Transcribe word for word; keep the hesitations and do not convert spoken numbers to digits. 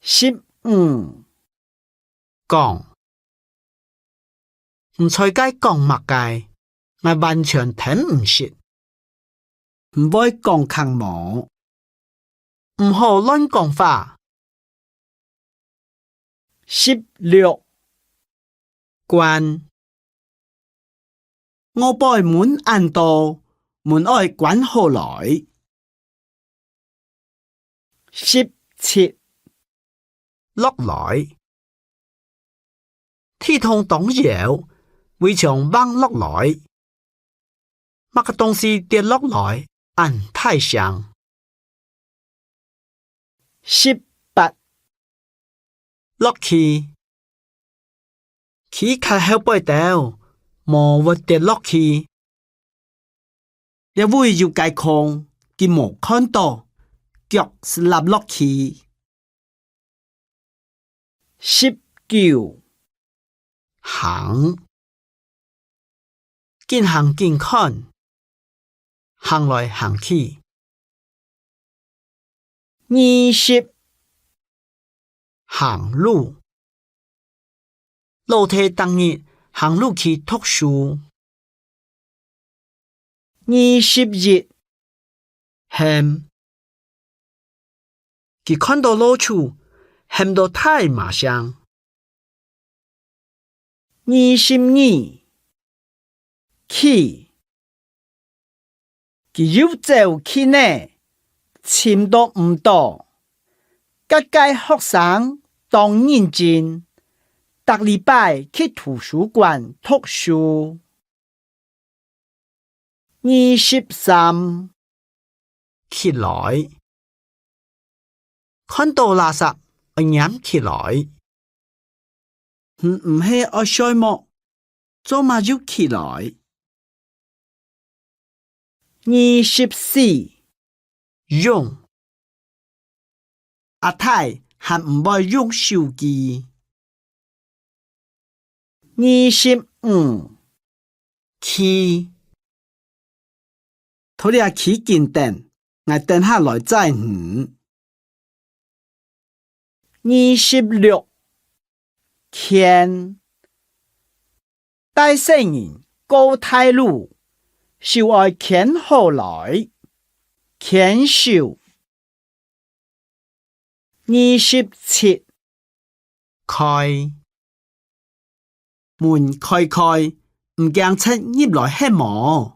十五，講。你在該講麼个？𠊎完全聽毋識。你會講空無？毋好亂講話。十六，關。 外背門恁多，門愛關好來。十七，落來。地動當搖，圍牆橫落來。麼个東西跌落來，恁大聲？ 十八，落去。企較後背兜，無會跌落去。這位有個空，佢無看著，腳就落去。十九， 行。緊行緊看，行來行去。二十，行路。老弟逐日行路去讀書。 二十一，喊。佢看著老鼠，喊到大嫲聲。二十二，去。佢又走去呢，尋都毋著。該個學生當認真，逐禮拜去圖書館讀書。 二十三，起來。看著垃圾，愛拈起來。你毋係愛睡目，做麼又起來？二十四，用。 阿弟還毋會用手機。二十五，去。在這企緊等，𠊎等下來載你。二十六，牽。 帶細人過大路，手愛牽好來，牽手。二十七，開。門開開，毋驚賊入來係無？